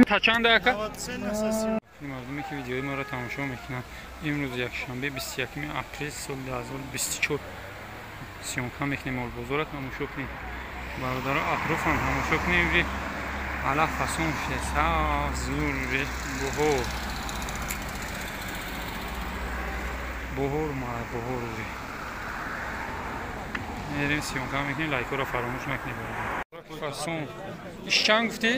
Та чанд ака? Мардуме ки видеои моро тамошо мекунанд, имрӯз якшанбе 21 апрел соли 2024 съёмка мекунем, молбозорро тамошо кунем. Бародаро атрофам тамошо кунем, ви алаф фасон шуда, сабз зур буҳор. Буҳор ма буҳор ви. Мерем съёмка мекунем, лайкҳоро фаромӯш накунед бародар. Фасон. Иш чанд гуфтӣ?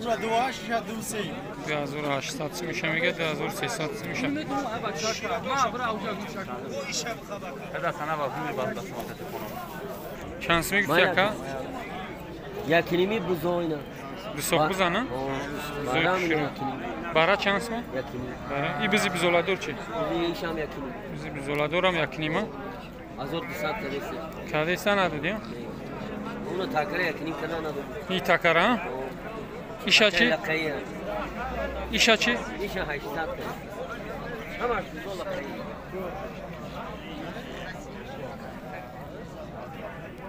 2800 меша мега, 2300 меша. Чанд сум гуфтӣ ака? Якиними бузойна. Бисоқ бузана? Бара чанд сум? Бара. И бизи бизоладор чи? Ишам якиним. Бизи бизоладорам якинима? 1200 кадеса. Кадеса надодӣ? Уно такара якиним када надодӣ. И такара? Иша чи? Иша чи? Иша 800 када. Ҳамаш бизола қайи.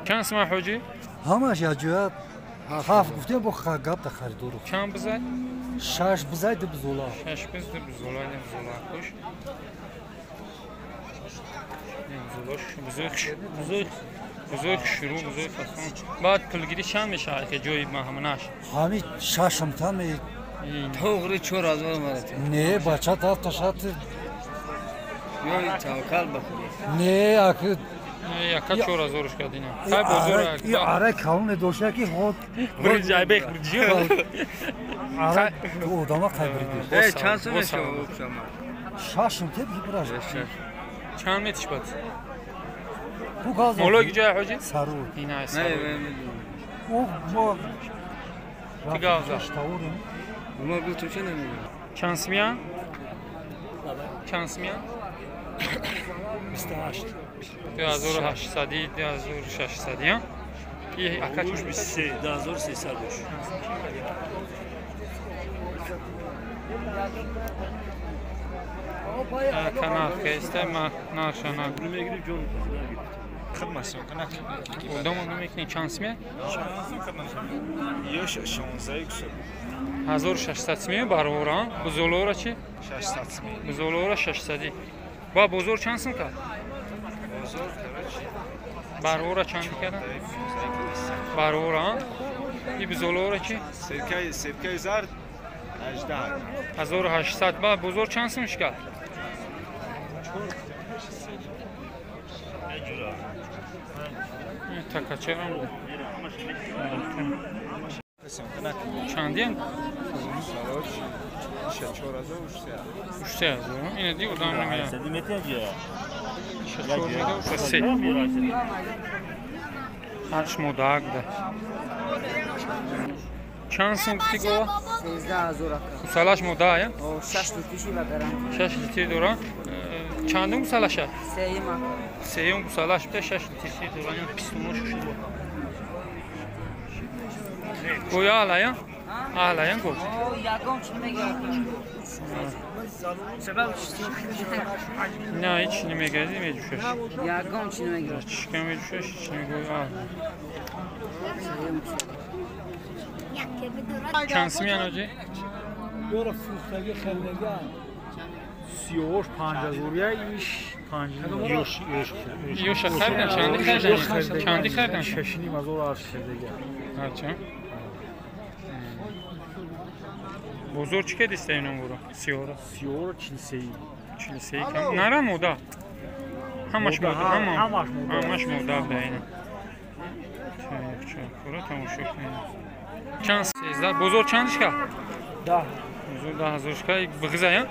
Чанд сум ҳоҷӣ? Ҳамаш яҷоя ҳафт гуфтем бо гап да харидору. Чанд бизай? Шаш бизай ду бизола. Шаш биз ду бизола, ин бизола хуш. Ин бизола бузой бузой бузой шурӯъ бузой фасон. Баъд пулгирӣ чанд мешавад ки ҷои маҳамнаш? Ҳами шашам та ме тоғри 4000 маротиба. Не бача та ташат. Ёй таваккал ба Худо. Не ак яка 4000 кардина. Хай бозор и ара калоне дошта ки ход бриҷ айбех бриҷ. Ара одама хай бриҷ. Э чанд сум мешавад шумо? Шашам те бибраш. Чанд метиш бад? Молои ҷоя ҳоҷӣ? Сарур. Ина сарур. О мо Тигавза. Мо гуфтем чӣ намедонам. Чанд сумия? Чанд сумия? 28. 2800, 2600, я? И ака чӣ 23, 2300 бош. Ака нарх кеста, ма нарша на. Мегирим ҷон хидмат съёмка накунем. Одама намекунем чанд сумия? Ёш 16 кусур. 1600 сумия баровара, бузолора чи? 600 сумия. Бузолора 600. Ба бозор чанд сум кард? Бозор короче. Баровара чанд кард? Баровара? И бузолора чи? Серкаи зард 18. 1800. Ба бозор чанд сум шикард? Такачерам. Чандиям? 3000. Ина ди одам намеяд. 4003. Ҳарш модак да. Чанд сум гуфтӣ гова? 13000 ака. Гусалаш мода я? 6 литриши ба гарантия. 6 литр дора. Чандум гусалаша? Сеюм ака. Сеюм гусалаш буда 6 литр шир дора. Ин пистуно шушуд. Гӯя алая? Алая го. Ягон чӣ мегӯяд? Не, ҳеч намегӯяд, меҷӯшаш. Ягон чӣ намегӯяд. Чишка меҷӯшаш, ҳеч намегӯяд. Чанд сумиян оҷӣ? Ёра фурӯхтагӣ харидагӣ. 38 5000 иш 5 ёш ёш. Ёша харидан чанди харидан? Чанди харидан? 6500 арз шудагӣ. Ҳарчанд? Бозор чӣ кардиста инон буро? Сиёра. Сиёра 43. 43 кам. Нара мода. Ҳамаш мода, ҳамаш мода. Ҳамаш мода буда ина. Чакура тамошо кунед. Чанд 13 бозор чанд шка? 10. Бозор 10000 шка. Бигза я?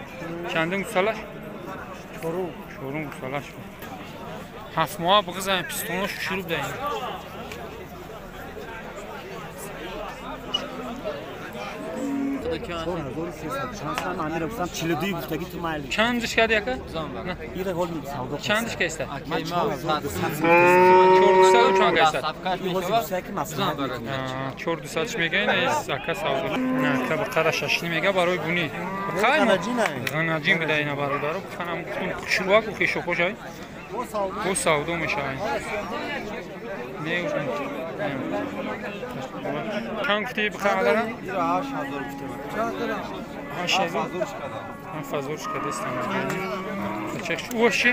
Чандин гусалаш? Чорум. Чорум гусалаш. Ҳафт моҳа бигза пистонаш шурӯъ буда ина. Чандиш карди ака? Чандиш каиста? 400 чанд каиста? 400 мега ина ака савдо. На, ака бақара шашни мега барои буни. Ғанаҷин буда ина бародаро. Буханам гуфтум хушрӯак у хешохош ай. Бо савдо мешавад. Не, Чанд гуфти бихарам? 8000 гуфтем. 8000. 7000 шкадестам. Чех ӯши?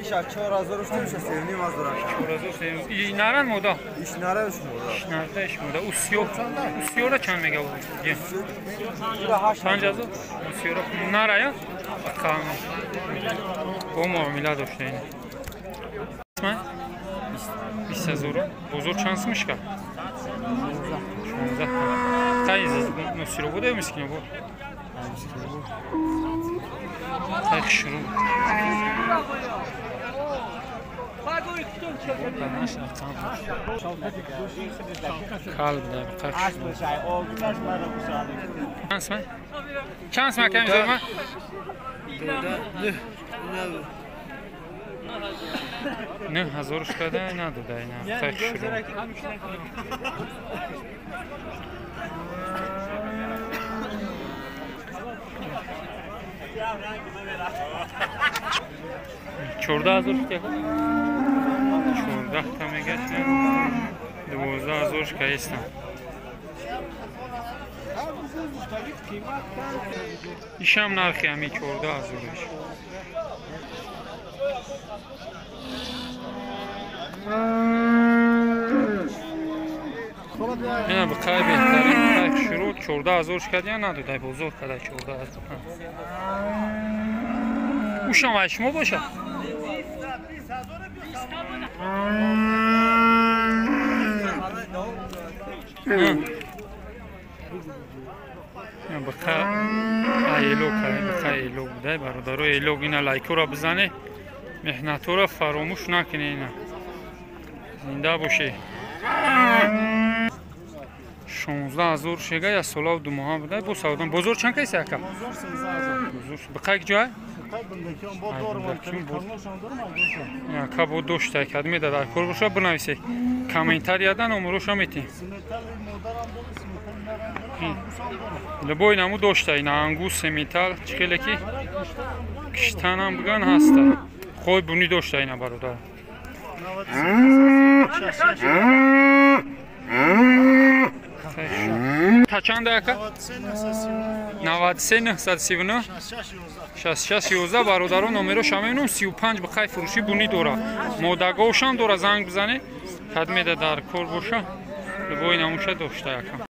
Иша 4000 гуфтем, 3500. 4000. И наран мода? Иш нараш мода. Иш нараш мода. Усиёра чанд мега буд? 5000. Усиёра нарая? Бақам. Бо муомила дошта ин. 20000. Бозор чанд сумишка? 16. Тай носиро буда ё мискино буд? Тай шурӯъ. Калб да қаш. Чанд сум акам изорма? 9000 шкада надода ина. Тай шурӯъ. 14000 шкада. 14 та мегашт. 12000 шкаистам. Ишам нархи ҳами 14000. Ина бақай беҳтарин қай шурӯъ 14000 шкадия надодай бозор када 14000. Ушам ай шумо бошад? Бақа элог бақа элог будай бародаро элог ина лайкора бизане меҳнатора фаромӯш накунед ина зинда бошед. 16000 шега я солав ду моҳа будай бо савдон бозор чанд кайси ака? Бозор 13000. Бозор бақа як ҷой? Ака бо дошта кадме дар кор боша бинависед. Комментарияда номероша метем. Любой наму дошта ина ангус семитал чӣ хеле ки киштанам биган ҳаста. Хой буни дошта ина бародар. Та чанда ака? 93 939 66 11 бародарон номероша мебинам 35 бақай фурӯшӣ буни дора. Модагоҳшам дора занг бизане кадмеда дар кор боша. Любой намуша дошта ака.